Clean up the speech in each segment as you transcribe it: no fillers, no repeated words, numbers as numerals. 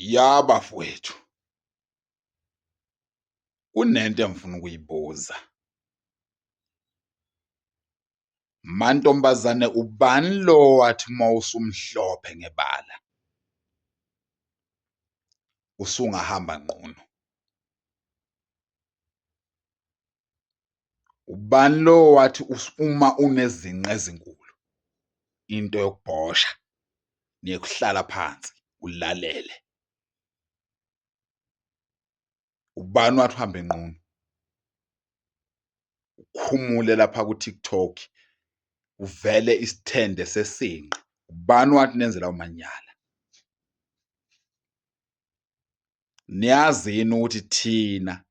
Ya bafowethu, kunento engifuna ukuyibuza. Mantombazane, ubani lo wathi uma usumhlophe ngebala usungahamba nqunu? Ubani lo wathi uma unezinqa ezinkulu into yokubhosha neyekuhlala phansi ulalele? Ubani wathi uhambe nqunu? Ukhumule lapha ku-TikTok, kuvele isithende sesinqa. Ubani wathi nenze lawo manyala? Niyazi yini ukuthi thina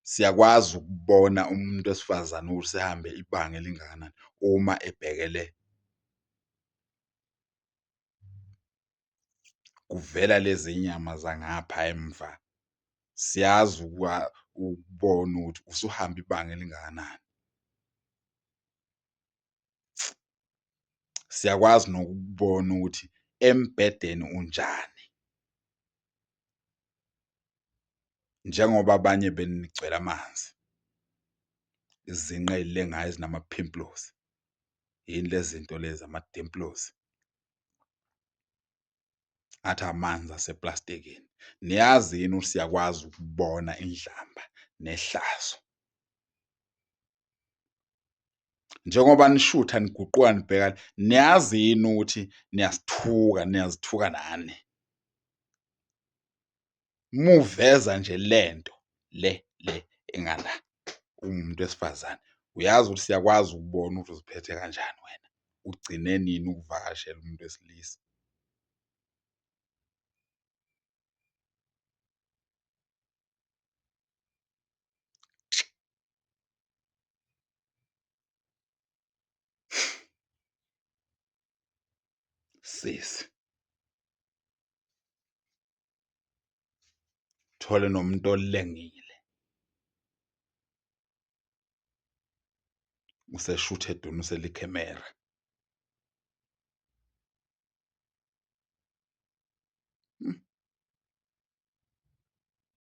siyakwazi ukubona umuntu wesifazane ukuthi usehambe ibanga elingakanani uma ebhekele kuvela lezi nyama zangapha emva, siyazi ukubona ukuthi usuhambe ibanga elingakanani. Siyakwazi nokubona ukuthi embhedeni unjani, njengoba abanye benu nigcwele amanzi, izinqa ey'lengayo ezinama-pimples. Yini le zinto lezi ama-dimples? Ngathi amanzi aseplastikini. Niyazi yini ukuthi siyakwazi ukubona inhlamba nehlazo? Njengoba nishutha niguquka nibheka, niyazi yini ukuthi niyasithuka, niyazithuka nani? Muveza nje lento le le engala uwumuntu wesifazane, uyazi ukuthi siyakwazi ukubona ukuthi uziphethe kanjani wena, ugcine nini ukuvakashela umuntu wesilisa. Sisi. Thole nomuntu olengile. Useshuthe edunusela ikhemera.